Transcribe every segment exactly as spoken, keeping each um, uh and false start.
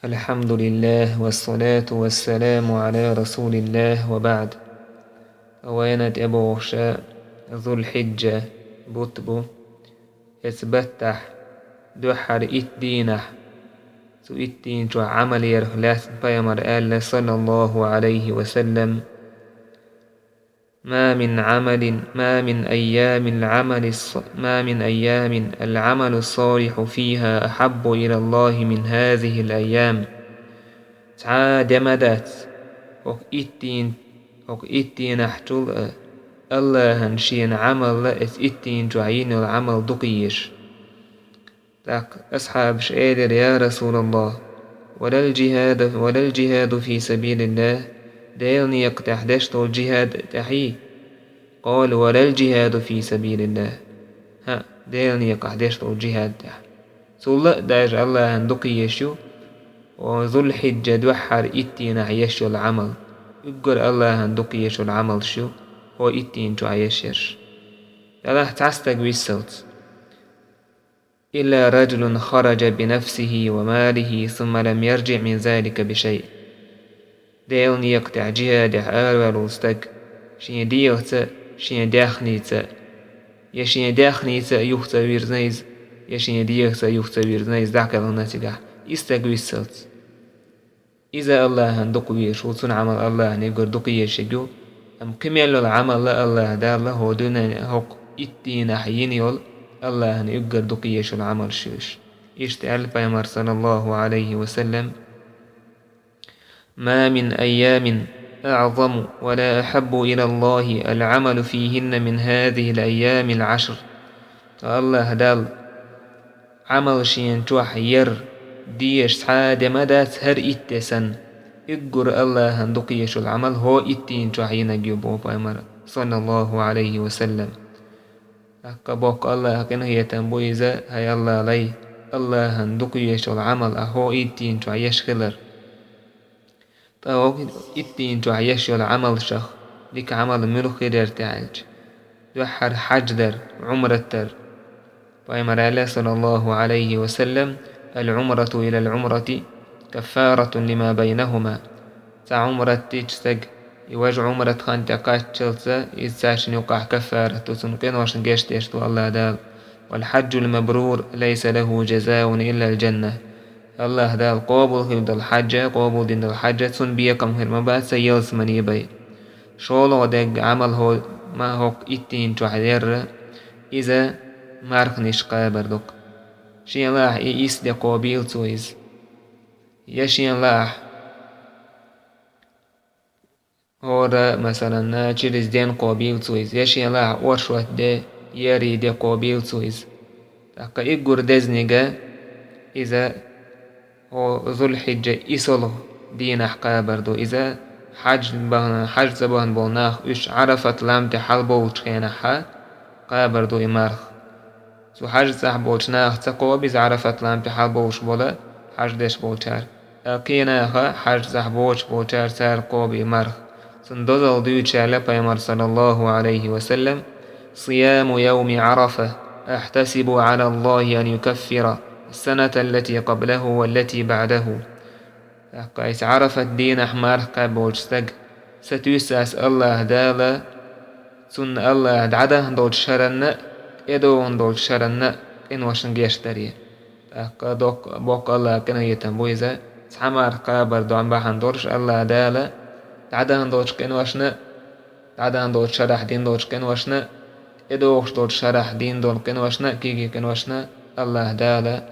الحمد لله والصلاة والسلام على رسول الله وبعد. Вайна тӀебогӀуш Зулхьиджа бутт бу. Эцу баттахь дуьххьара итт дийнахь, цу итт дийна чохь Ӏамал ярх лаьцна пайхамар аьлла, саллаллаху Ӏалайхи ва саллам: ما من عمل، ما من أيام العمل الص-، ما من أيام العمل الصالح فيها أحب إلى الله من هذه الأيام. Цхьа а де ма дац, хӀокху итт дийна, хӀокху итт дийнахь чул а, Аллахьан шена Ӏамалла эцу итт дийна чохь йина йолу Ӏамал дукха езаш. ТӀаккха асхьабаша элира: «Я Расулаллах, валал джихаду, валал джихаду фи сабилиллах, Делан некъа тӀехь деш долу джихад тӀехьий?» Къала: «Валал джихаду фи сабилиллах». ХӀаъ, Делан некъахь деш долу джихад тӀехь. Цул а даже Аллахьан дукха езаш ю, о Зулхьиджа дуьххьара итт дийнахь еш йолу Ӏамал. Уггар Аллахьан дукха езаш йолу Ӏамалш ю, хӀо итт дийна чохь еш ерш. Делахь цхьа стаг виссалц. «إلا رجل خرج بنفسه وماله ثم لم يرجع من ذلك بشيء». Делан некъа тӀехь джихадехь араваьлла волу стаг, шен дегӀаца а, шен даьхница а, я шен даьхница а юха ца вирзина иза, я шен дегӀаца а юха ца вирзина иза, дӀакхелхина цигахь, и стаг виссалц. Иза Аллахьан дукха везаш ву, цуьнан Ӏамал Аллахьан уггар дукха езаш ю, амма кхин мел йолу Ӏамалла Аллахьа Далла хӀо дуьнен хӀокху итт дийнахь йина йолу Аллахьан уггар дукха езаш йолу Ӏамалш ю уьш. Иштта аьлла пайхамар, саллаллаху Ӏалайхи ва саллам: «ما من أيام أعظم ولا أحب إلى الله العمل فيهن من هذه الأيام العشر». Ткъа Аллахьа Далла Ӏамал шена чохь яр дезаш цхьа а де ма дац, хӀара итт де санна, уггар Аллахьан дукха езаш йолу Ӏамал хӀо итт дийна чохь йинарг ю боху пайхамар, саллаллаху Ӏалайхи ва саллам. ТӀаккха боккха Аллахьан къинхетам бу иза, хӀай Аллахь лай, Аллахьан дукха езаш йолу Ӏамал ахь хӀо итт дийна чохь еш хилар. Ткъа хӀокху итт дийна чохь еш йолу Ӏамалшах дика Ӏамал муьлха хир яра те аьлча, дуьххьара хьаьж дар, Ӏумрат дар. Пайхамар аьлла, саллаллаху Ӏалайхи ва саллам: «العمرة إلى العمرة كفارة لما بينهما». Цхьа Ӏумрат дича стаг, и важа Ӏумрат хан тӀекхаччалца, иза цаьршинна юкъахь каффарат ду, цунна къиношна гечдеш ду Аллахьа Дала. «والحج المبرور ليس له جزاء إلا الجنة». Аллахьа Дала къобал хилла долу хьаьж, къобал дина долу хьаьж, цунна бекхам хир ма бац ялсамане бен. ШолгӀа дерг Ӏамал хӀо-, ма хӀокху итт дийна чохь яр, иза марханаш кхабар ду-кх. Шен лаахь и исс де кхобийла цо иза. Я шен лаахь хӀора, масалан, через день кхобийла цо иза, я шен лаахь оршот де, еарий де кхобийла цо иза. ТӀаккха уггар дезнига иза хӀо Зулхьиджа исолгӀа дийнахь кхабар ду. Иза хьаьж бахана, хьаьж ца бахана болу нах уьш Ӏарафат лам тӀе хьалабовлучу хенахь кхабар ду и марха. Цу хьаьж цӀахь болчу наха ца кхобу иза Ӏарафат лам тӀе хьалабовлуш болу хьаьж деш болчара. Ткъа кхин наха хьаьж цӀахь боцуш болчара цара кхобу и марха. Цунна дозалла дуьйцуш аьлла пайхамар, саллаллаху Ӏалайхи ва саллам: «صيام يوم عرفة أحتسب على الله أن يكفر السنة التي قبله والتي بعده». ТӀаккха иза Ӏарафат дийнахь марха кхаьбна волчу стаг, сатуьйсу ас Аллахьа Дала, цунна Аллахьа дӀадахана долчу шаранна а, тӀедогӀун долчу шаранна а къиношна гечдаре. ТӀаккха доккха, боккха Аллахьан къинхетам бу иза, цхьа марха кхабар дон бахьана долуш Аллахьа Дала дӀадахана долчу къиношна а, дӀадахана долчу шарахь дина долчу къиношна а, тӀедогӀуш долчу шарахь дина долу къиношна а, кегий къиношна а Аллахьа Дала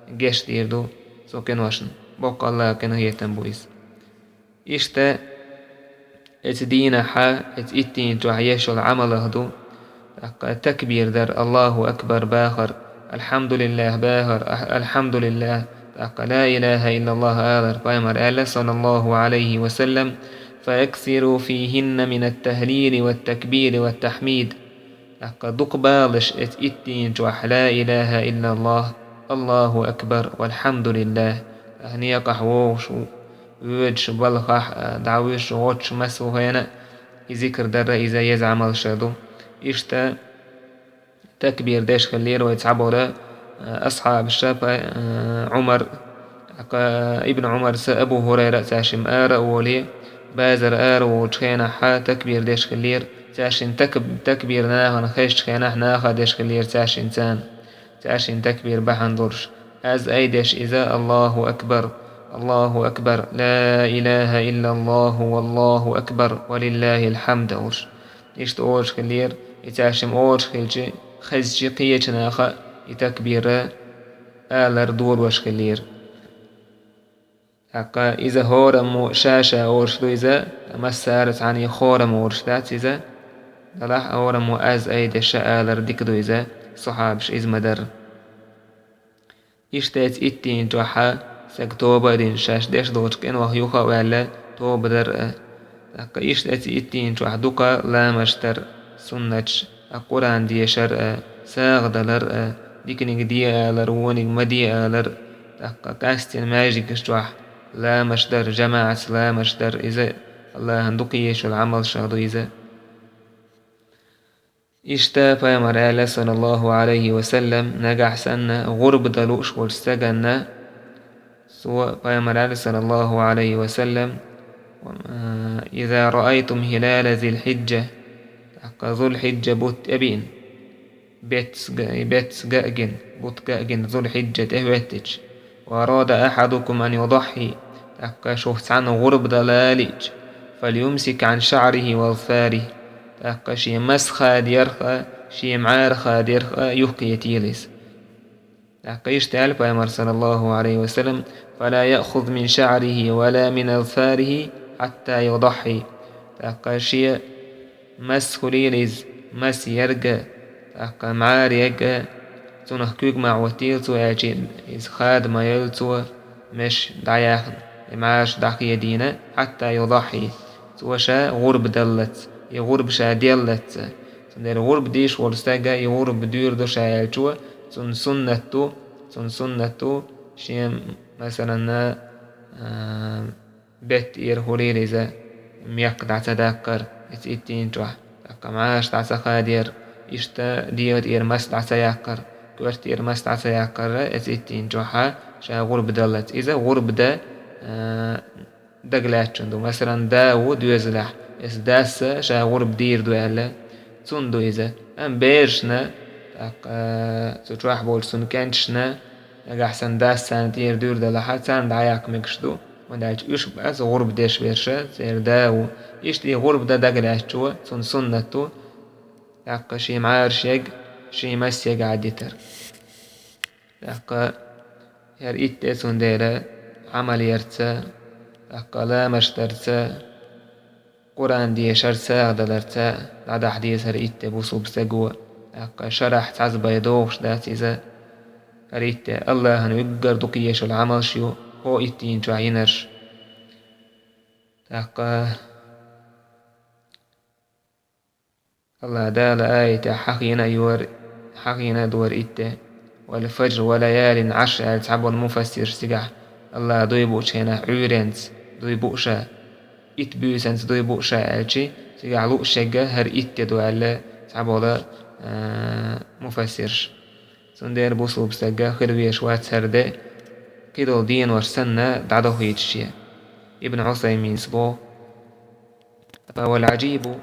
гечдийр ду цу къиношна. Боккха Аллахьан къинхетам бу иза. Иштта, эцу дийнахьа, эцу итт дийна чохь еш йолу Ӏамалах ду, тӀаккха такбир дар, Аллаху акбар бахар, Алхьамдулиллах бахар, ах-, Алхьамдулиллах, тӀаккха ла илаха иллаллах алар. Пайхамар аьлла, саллаллаху Ӏалайхи ва саллам: «فأكثروا فيهن من التهليل والتكبير والتحميد». ТӀаккха дукха балаш эцу итт дийна чохь ла илаха иллаллах, Аллаху акбар, валхьамдулиллах. Ах некъахь вогӀуш ву, воьдуш балхахь а, дӀавуьжуш, гӀоттуш массо а хенахь а и зикр дара иза еза Ӏамалш ду. Иштта такбир деш хиллера вай цхьаболу, а, асхьабаша, пай-, а, Ӏумар, ТӀаккха Ибн Ӏумара а, Абу ХӀурайрас а цаьршимма ара а волий, базара ара волчу хенахь такбир деш хиллера, цаьршинна так-, такбир нахана хезчу хенахь наха а деш хиллера цаьршинна царна. Цаьршинна такбир бахьана долуш, аз айдеш иза: «Аллаху акбар, Аллаху акбар, ла илаха иллаллаху, валлаху акбар, ва лиллахил хьамд», олуш. Иштта олуш хиллера, и цаьршимма олуш хилча, хезча кхечу наха а и такбир алар дорош хиллера. ТӀаккха иза хӀораммо ша-ша олуш ду иза, ткъа массара а цхьаьна хӀорам олуш дац иза. Делахь а хӀораммо аз айдеш алар дика ду иза, сахьабаша иза ма дарра. Иштта эцу иттийна чохь а стаг тоба а дина, шаьш деш долчу къинойх юха а ваьлла, тоба дар а. ТӀаккха иштта эцу иттийна чохь дукха ламаш дар, суннаташ, ткъа Къуръан дешар а, сагӀа далар а, диканиг де алар, вониг ма де алар, тӀаккха къаьстина маьждигаш чохь ламаш дар, жамаӀатца ламаш дар, иза Аллахьан дукха езаш йолу Ӏамалшах ду иза. Иштта Пайхамар аьлла, саллаллаху Ӏалайхи ва саллам, нагахь санна гӀурба дан лууш волчу стаганна, цо, Пайхамар аьлла, саллаллаху Ӏалайхи ва саллам: «Иза раайтум хилала зил-хьиджа», тӀаккха Зулхьиджа бутт тӀебиъна, беттаца га-, беттаца гаъгина, бутт гаъгина Зулхьиджа тӀехӀоьттича, «ва арада ахьадукум ан юдаххьи», тӀаккха шух цхьанна гӀурба дан лаьллича, «фальюмсик Ӏан шаӀрихи ва азфарихи», тӀаккха шен мас хадерх а, шен мӀара хадерх а юхкхетийла иза. ТӀаккха иштта аьлла Пайхамар, саллаллаху Ӏалайхи ва саллам: «Фала яъхуз мин шаӀрихи ва ла мин азфарихи хьатта юдаххьи». ТӀаккха шен мас хуьлийла иза, мас ерг а, тӀаккха мӀара ерг а, цунах куьг ма Ӏоттийла цо, аьлча иза хада ма йойла цо, меш дӀаяьхна, и мӀараш дӀахедийна, хьатта юдаххьи, цо ша гӀурба даллалц, и гӀурба ша деллалц. Цундела гӀурба деш волу стага и гӀурба дуьйр ду ша аьлча, цунна суннат ду, цунна суннат ду, шен, масалан, а, беттан тӀера хуьлийла иза, мекх дӀа ца даккхар, эцу иттийна чохь, тӀаккха мӀараш дӀа ца хадер, иштта дегӀан тӀера мас дӀа ца яккхар, коьртан тӀера мас дӀа ца яккхар, эцу иттийна чохь а ша гӀурба даллалц. Иза гӀурба дан, а, дагалаьцначун ду. Масалан, да ву доьзалехь, эцу дас а ша гӀурба дийр ду аьлла, цунна ду иза. Амма берашна, тӀаккха цу чохь болчу цуьнан кӀенташна, нагахь санна дас царна тӀера дуьйр далахь а, царна дӀаяккха мегаш ду, хӀунда аьлча уьш бац гӀурба деш берш, церан да ву. Иштта и гӀурба дан дагалаьцначо, цунна суннат ду, тӀаккха шен мӀараш ерг, шен мас ерг Ӏадитар. ТӀаккха хӀара итт де цундела Ӏамал ярца, тӀаккха ламаш дарца, Къуръан дешарца, сагӀа даларца дӀадахьа деза хӀара итт де бусулба стага. ТӀаккха шарахь цхьацца бен догӀуш дац иза. ХӀара итт де Аллахьан уггар дукха езаш йолу Ӏамалш ю, хӀо иттийна чохь йинарш. ТӀаккха Аллахь Дала аятехь хьахийна а йора, хьахийна а дора итт де: «Вал фаджр ва лаялин Ӏашр», аьлла цхьаболу муфассирш цигахь, Аллахь дуй буучу хенахь Ӏуьйренца дуй бу ша, итт буьйсанца дуй бу ша аьлчи, цигахь лууш ерг хӀара итт де ду аьлла цхьаболу, а, муфассирш. Цундела бусулба стага хила везаш вац хӀара де, кхидолу денош санна дӀадохуьйтуш. Ибн Ӏусайминс боху: «Вал Ӏажибу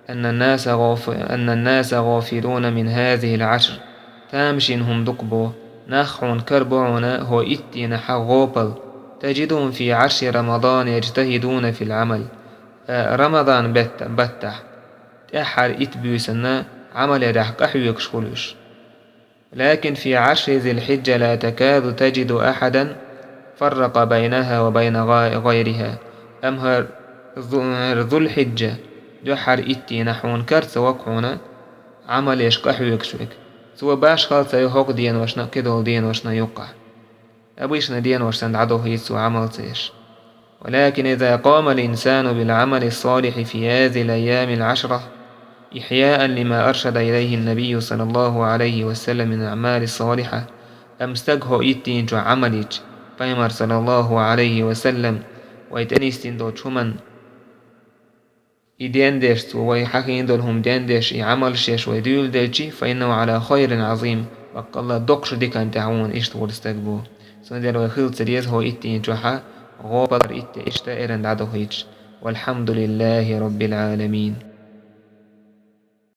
анна наса гӀоф-, анна наса гӀофилуна мин хазихил Ӏашр». Тамашийна хӀума дукха боху, нах хьуна карабо хьуна хӀо итт дийнахь гӀопал, таджидухум фи Ӏашри Рамадан яджтахидуна фил Ӏамал. Э, Рамадан бетта-, баттахь, тӀаьххьара итт буьйсанна Ӏамал ярехь къахьоьгуш хуьлу уьш. «Лакин фи Ӏашри Зил-Хьиджа ла такаду таджиду ахьадан фарракъа байнаха ва байна гъай-, гъайриха». Амма хӀара Зу-, хӀара Зул-Хьиджа дуьххьара итт дийнахь хьуна кара ца во-кх хьуна Ӏамал еш къахьоьгуш верг. Цо башхалла ца йо хӀокху деношна а, кхидолу деношна а юккъахь. Обычно денош санна дӀадохуьйту цо Ӏамал ца еш. «Валакин иза къамал инсану бил Ӏамали ссалихьи фи хазихил айямил Ӏашра, ихьяан лима аршада илайхин набийю саллаллаху Ӏалайхи ва саллам мин Ӏамали ссалихьа». Амма стаг хӀо итт дийнахь Ӏамал йича, Пайхамар саллаллаху Ӏалайхи ва саллам вай тӀе нисдина долчу хӀуманна и дендеш, цо вай хьахийна долу хӀума дендеш, и Ӏамалш еш вай дуьйладелчи, фа иннаху Ӏала хайрин Ӏазим, баккъалла доккхачу диканна тӀехь ву хьуна иштта волу стаг бу. Цундела вай хила ца деза хӀо иттийна чухьа, гӀо палар итт иштта эрна дӀадохуьйтуш. والحمد لله رب العالمين.